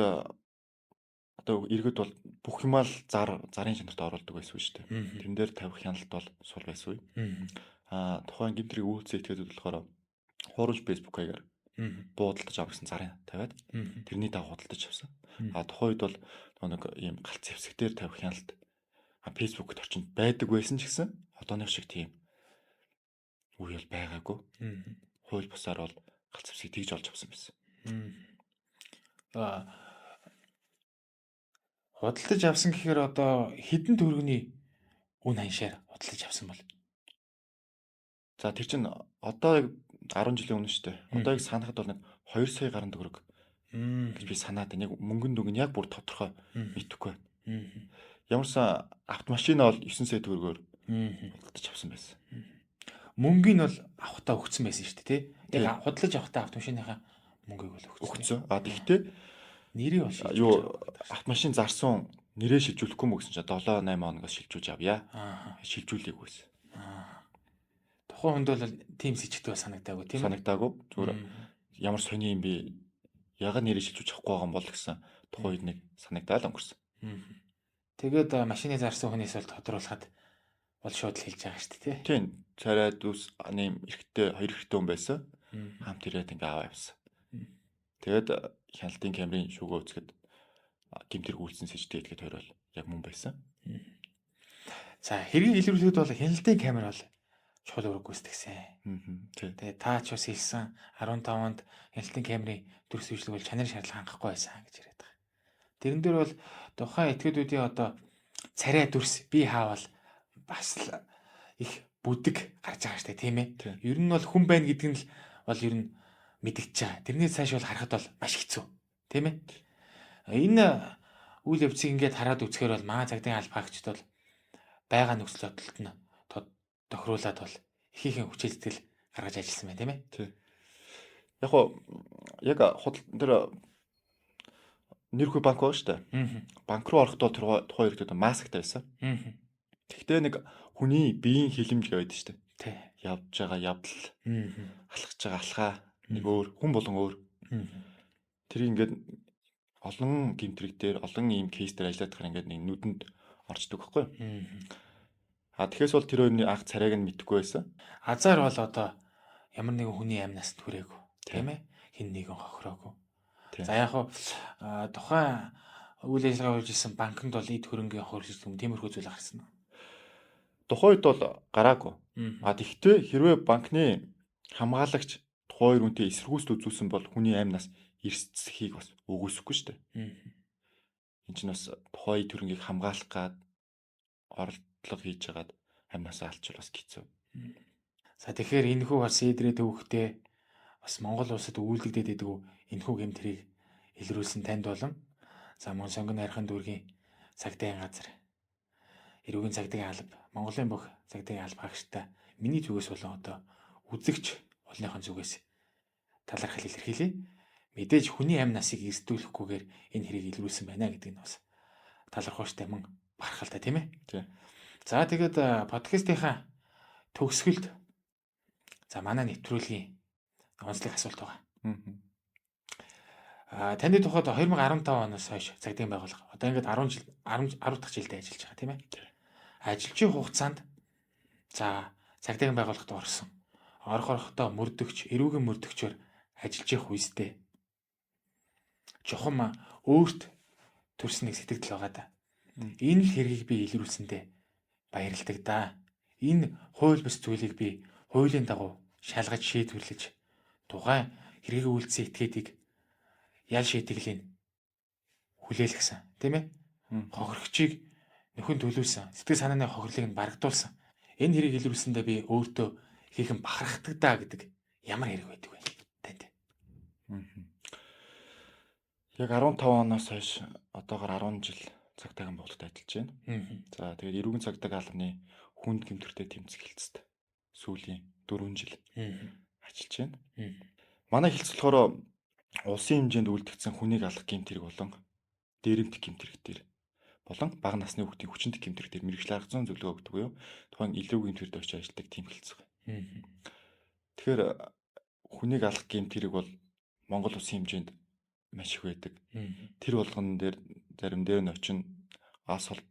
одоо иргэд бол бүх юмаа л зарын чанарт оруулдаг байсан шүү дээ. Тэрэн дээр тавих хяналт бол сул байсан үе. Тухайн гэмт хэрэг үйлцэн этгээдүүд болохоор хуурамч Facebook хаягаар буудалдаж авах гэсэн зарын тавиад тэрний дагуу худалдаж авсан. Тухайн үед бол нэг ийм галт зэвсэг дээр тавих хяналт Facebook-т орчинд байдаг байсан ч гэсэн одооных шиг тийм үе бол байгаагүй. Хууль бусаар бол галт зэвсгийг тэгж олж авсан байсан. Худалдаж авсан гэхээр одоо хэдэн төгрөгийн үн ханшаар худалдаж авсан бол? За тэр чинь одоо яг 10 жилийн өмнө шүү дээ. Одоо яг санахад бол нэг 2 сая гаруй төгрөг гэж би санаад байна. Яг мөнгөн дүнг нь яг бүр тодорхой мэдэхгүй байна. Ямарсан автомашина бол 9 сая төгрөгөөр худалдаж авсан байсан. Мөнгийг нь бол авахтаа өгсөн байсан шүү дээ, тий? Яг худалдаж авахтаа автомашиныхаа мөнгийг бол өгсөн. Тэгэхдээ нэрийг бол юу автомашин зарсан нэрээ шилжүүлэхгүй мө гэсэн чинь 7 8 хоногоос шилжүүлж авъя. Шилжүүлээг байсан. Тухайн хүнд бол тийм сэжигтэй санагдаагүй тийм ээ. Санагдаагүй. Зүгээр ямар сони юм бэ? Ягаад нэрээ шилжүүлж авахгүй байгаа юм бол гэсэн тухайн үед нэг санагдаал өнгөрсөн. Тэгээд машины зарсан хүнээс бол тодруулахад бол шууд л хэлж байгаа шүү дээ, тий? Тийм. Царай дүүс нэм эрэгтэй хоёр эрэгтэй хүн байсан. Хамт ирээд ингээ аваа явсан. Тэгээд хяналтын камерын шүүгөө үзэхэд гэмт хэрэг үйлдсэн сэжигтэй этгээд хоёр бол яг мөн байсан. За хэргийг илрүүлэхэд бол хяналтын камер бол чухал үүрэг гүйцэтгсэн. Тэгээ та ч бас хэлсэн 15 онд хяналтын камерын дүрс үйлчлэг бол чанарын шаардлага хангахгүй байсан гэж яриад байгаа. Тэрэн дээр бол тухайн этгээдүүдийн одоо царай дүрс бие хаавал бас л их бүдэг гарч байгаа штэ тийм ээ. Ер нь бол хүн байна гэдэг нь л бол ер нь мэдэгдэж байгаа. Тэрний цааш бол харахад бол маш хэцүү. Тийм ээ. Энэ үйл явцыг ингээд хараад үзэхээр бол манай цагдаагийн албаагчид бол байгаа нөхцөл байдалд нь тохируулаад бол ихээхэн хүчил сэтгэл гаргаж ажилласан байна тийм ээ. Тий. Яг хоо яг худал тэр нэрхүү банк байгаа шүү дээ. Банк руу орохдоо тухайн иргэдүүд масктай байсан. Тэгэхдээ нэг хүний биеийн хилэмж гэдэг шүү дээ. Тий. Явж байгаа явдал, алхаж байгаа алхаа нэг өөр хүн болон өөр. Тэр ингээд олон гэмт хэрэг дээр олон ийм кейс дээр ажиллаад байгаа ингээд нэг нүдэнд орчдөг байхгүй юу? Тэгэхээр бол тэр хоёрын анх царайг нь мэдэхгүй байсан. Азар бол одоо ямар нэгэн хүний амнаас түрээгүй тийм ээ. Хин нэгэн хохироогүй. За яг хуу тухайн үйл ажиллагаа явуулж исэн банкнд бол эд хөрөнгийн хөрөлж юм тиймэрхүү зүйл гарсан уу? Тухайн үед бол гараагүй. Тэгэхдээ хэрвээ банкны хамгаалагч тухайн хоёр хүнтэй эсэргүүцэл үзүүлсэн бол хүний амнаас эрсдэхийг бас өгөөсөхгүй шүү дээ. Энд чинь бас тухайн эд хөрөнгийг хамгаалах гад оролдлого хийж хагаад амнасаа алчвал бас хэцүү. За тэгэхээр энэхүү бас эдрээ төвөгтэй бас Монгол улсад үйлдэгдээд байдаг энэхүү гэмт хэрийг илрүүлсэн танд болон за мөн сонгон найрхан дүүргийн цагдаагийн газар эрүүгийн цагдаагийн алба Монголын бүх цагдаагийн алба хаагчтай миний зүгээс болон одоо үзэгч олныхон зүгээс талархал илэрхийлье. Мэдээж хүний амь насыг эрсдүүлэхгүйгээр энэ хэрийг илрүүлсэн байна гэдэг нь бас талархууштай мөн барахалтай тийм ээ. Тий. За тэгээд подкастынхаа төгсгөлд за манай нэвтрүүлгийн онцлог асуулт байгаа. Таны тухайд 2015 оноос хойш цагдаагийн байгууллага одоо ингээд 10 жил 10 10 дахь жилдээ ажиллаж байгаа, тийм ээ. Ажиллаж хугацаанд за цагдаагийн байгууллагад орсон. Орохдоо мөрдөгч, эрүүгийн мөрдөгчөөр ажиллаж явах үедээ чухам өөрт төрсөн нэг сэтгэл байгаа да. Энэ л хэргийг би илрүүлсэндээ баярладаг да. Энэ хууль бус зүйлийг би хуулийн дагуу шалгаж шийдвэрлэж тухайн хэргийг үйлдсэн этгээдийг ял шийтгэлийн хүлээлгэсэн, тийм ээ. Хохирогчийг нөхөн төлөвлөсөн, сэтгэл санааны хохирлыг нь барагдуулсан. Энэ хэрийг илрүүлсэндээ би өөртөө ихэнх бахархдаг даа гэдэг ямар хэрэг байдаг вэ танд? Яг 15 оноос хойш одоогор 10 жил цагдаагийн байгууллагад ажиллаж байна. За тэгээд эрүүгийн цагдаагийн албаны хүнд гэмтэртэй тэмцэх хэлцэд сүүлийн 4 жил ажиллаж байна. Манай хэлц болохоор улсын хэмжээнд үлдэгдсэн хүнийг алах гэмт хэрэг болон дээрэмдэх гэмт хэрэг дээр болон бага насны хүүхдийн хүчиндэх гэмт хэрэг дээр мэргэжил арга зүйн зөвлөгөө өгдөг буюу тухайн илрээгүй гэмт хэрэгт очиж ажилладаг тим хэлц байна. Тэгэхээр хүнийг алах гэмт хэрэг бол Монгол улсын хэмжээнд маш их байдаг. Тэр болгон дээр зарим дээр нь очин ас холт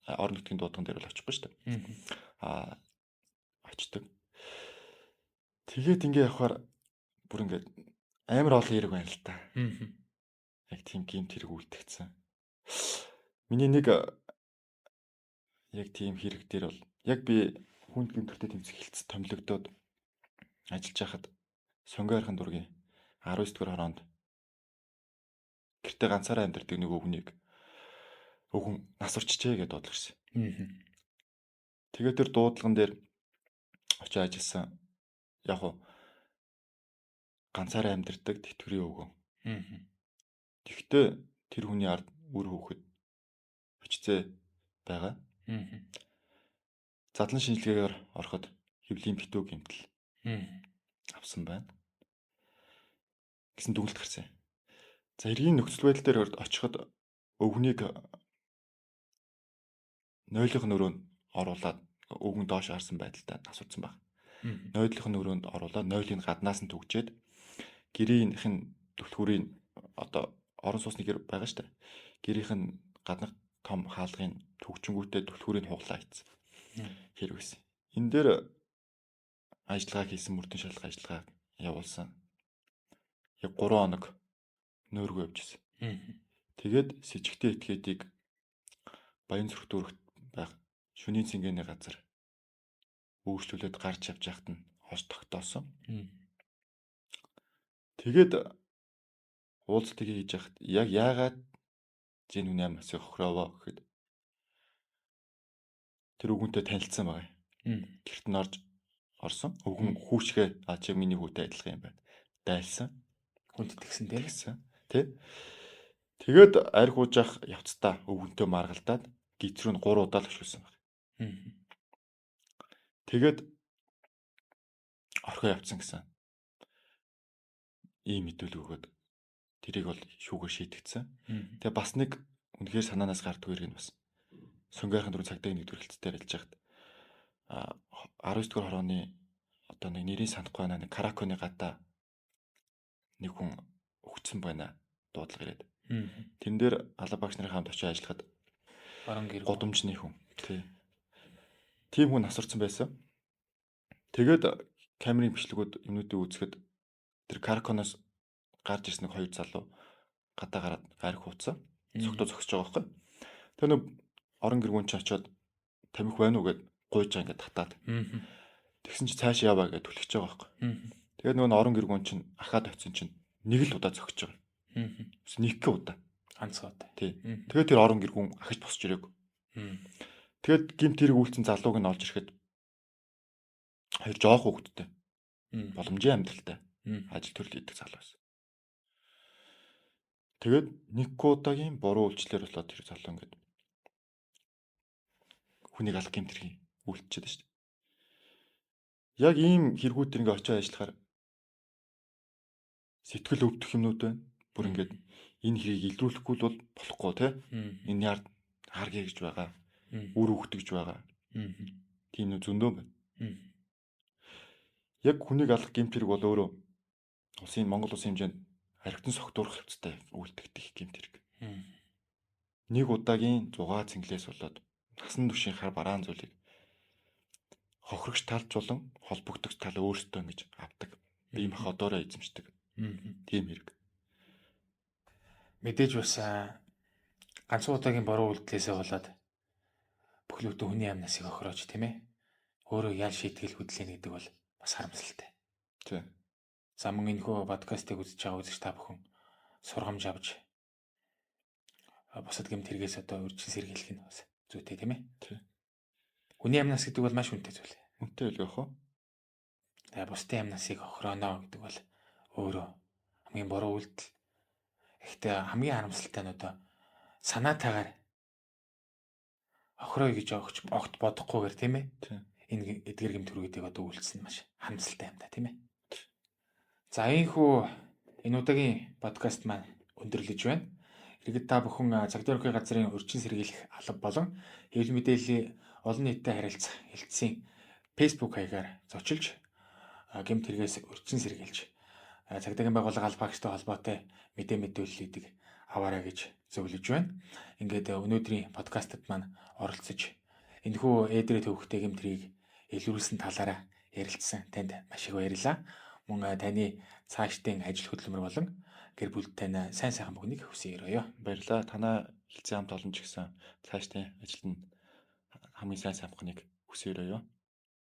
орон нутгийн дуудган дээр бол очихгүй шүү дээ. Очдог. Тэгээд ингээ явахаар бүр ингээд амар олон хэрэг байна л та. Яг тийм гэмт хэрэг үлдэгдсэн. Миний нэг яг тийм хэрэг дээр бол яг би хүнд гэмтэртэй тэмцэх хэлц томилогдоод ажиллаж байхад Сонгой архин дургийн 19 дугаар хороонд гэртээ ганцаараа амьдардаг нэг өвгөнийг өвгөн нас урчжээ гэдээ дуудлага ирсэн. Тэгээд тэр дуудлаган дээр очиж ажилласан. Яг уу ганцаараа амьдардаг тэтгэврийн өвгөн. Тэгтээ тэр хүний ард үр хүүхэд очицээ байгаа. Задлан шинжилгээгээр ороход хэвлийн битүү гэмтэл авсан байна гэсэн дүгнэлт гарсан. За хэргийн нөхцөл байдал дээр очиход өвгөнийг нойлынх нь өрөөнд оруулаад өвгөн доош харсан байдалтай нас урсан баг. Нойлынх нь өрөөнд оруулаад нойлыг гаднаас нь түгжээд гэрийнх нь түлхүүрийн одоо орон сууцны гэр байгаа шүү дээ. Гэрийнх нь гаднах том хаалгын түгчэнгүүтээ түлхүүрийг хуглаа хийсэн. Хэрэг байсан. Энэ дээр ажиллагаа хийсэн, мөрдөн шалгах ажиллагаа явуулсан. Яг 3 хоног нөөргөө явж ирсэн. Тэгээд сэжигтэй этгээдийг Баян зүрх дүүрэгт байх шөнийн цэнгэний газар өөрчлөлөөд гарч явж байхад нь хос тогтоосон. Тэгээд уулзалтыг хийж яхад яг яагаад зин хүний амь асыг хохироовоо гэхэд тэр өвгөнтэй танилцсан байгаа юм. Гэрт нь орж орсон. Өвгөн хүүшгээ а чи миний хүүтэй адилхан юм байна. Дайлсан. Хүнд тэгсэн тийм. Тэгсэн. Тэ. Тэгээд арх уужаах явцдаа өвгөнтэй маргалдаад гиз рүү нь 3 удаа л өшүүлсэн байна. Тэгээд орхио явцсан гэсэн ийм мэдүүлэг өгөөд тэрийг бол шүүгээр шийдэгдсэн. Тэгээ бас нэг үнэхээр санаанаас гардгүй хэрэг нь бас Сунгайрхан дөрөв цагдаагийн нэгдүгээр хэлцээр хэлж яхад 19 дугаар хорооны одоо нэг нэрийг санахгүй байна, нэг Караконы гадаа нэг хүн өгцөн байна дуудлага ирээд. Тэрэн дээр алба багш нарын хамт очиж ажиллахад Орон гэр гудамжны хүн. Тий. Тийм хүн асарсан байсан. Тэгээд камерын бичлэгүүд юмнуудыг үзэхэд тэр Караконоос гарч ирсэн нэг хоёр залуу гадаа гараад гариг хууцсан. Цогтоо зогсож байгаа байхгүй. Тэр нэг орон гэргүүн чи очиод тамхи байна уу гэд гуйж байгаа ингээд татаад. Тэгсэн чи цааш яваа гэд түлхэж байгаа байхгүй. Тэгээд нөгөө орон гэргүүн чинь ахаад очисон чинь нэг л удаа зогсож байгаа. Нэг удаа. Ганцхан удаа. Тий. Тэгээд тэр орон гэргүүн ахиж босч ирээгүй. Тэгээд гимт хэрэг үйлцэн залууг нь олж ирэхэд хоёр жоох хүүхэдтэй. Боломжийн амьдралтай. Ажил төрөл хийдэг залуу байсан. Тэгээд нэг удаагийн буруу үйлчлэлээр болоод тэр залуу ингээд хүнийг алах гэмт хэргийг үйлчилээд шүү дээ. Яг ийм хэрэгүүд ингээ очиж ажиллахаар сэтгэл өвдөх юмнууд байна. Бүр ингээд энэ хэрийг илрүүлэхгүй бол болохгүй те. Энэ яар харгий гэж байгаа. Үр өгдөг гэж байгаа. Тийм нү зөндөө байна. Яг хүнийг алах гэмт хэрэг бол өөрөө улсын Монгол улсын хэмжээнд Харигтан согтуурах хэвцтэй үлдэгдэх гэмт хэрэг. Нэг удаагийн зугаа цэнгэлээс болоод насан туршийн хар бараан зүйлийг хохирогч тал болон холбогдогч тал өөрсдөө ингэж авдаг. Бие махбодоороо эзэмшдэг. Тийм хэрэг. Мэдээж бас ганцхан удаагийн буруу үйлдэлээсээ болоод бүхлөдөө хүний амнасыг охирооч, тийм ээ. Өөрөө ял шийтгэл хөдлөнө гэдэг бол бас харамсалтай. Тийм. За, мөн энэхүү подкастыг үзэж байгаа үзэгч та бүхэн сургамж авч бусад гэмт хэрэгээс одоо урьдчилан сэргийлэх нь бас зүйтэй, тийм ээ. Тийм. Хүний амнаас гэдэг бол маш үнэтэй зүйл. Үнэтэй л яах вэ? Тэгээ бусдын амнасыг охирооно гэдэг бол өөрөө хамгийн буруу үйлдэл. Гэхдээ хамгийн харамсалтай нь одоо санаатайгаар охироо гэж огч огт бодохгүйгээр, тийм ээ. Тийм. Энэ эдгээр гэмт хэрэгүүдийг одоо үйлдсэн нь маш харамсалтай юм да, тийм ээ. За, ийхүү энэ удаагийн подкаст маань өндөрлөж байна. Иргэд та бүхэн цагдаа ерөнхий газрын урьдчилан сэргийлэх алба болон хэвлэл мэдээллийн олон нийтэд харилцах хэлтсийн Facebook хаягаар зочилж гэмт хэрэгээс урьдчилан сэргийлж цагдаагийн байгууллага алба агчтай холбоотой мэдээ мэдүүллүүдийг аваарай гэж зөвлөж байна. Ингээд өнөөдрийн подкастт маань оролцож энэхүү эдрээ төвхтэй гэмт хэргийг илрүүлсэн талаараа ярилцсан танд маш их баярлалаа. Мөн таны цаашдын ажил хөдөлмөр болон гэр бүлд тань сайн сайхан бүхнийг хүсье өрөөе. Баярлалаа. Танай хэлцэн хамт олон ч гэсэн цаашдын ажилд нь хамгийн сайн самхныг хүсье өрөөе.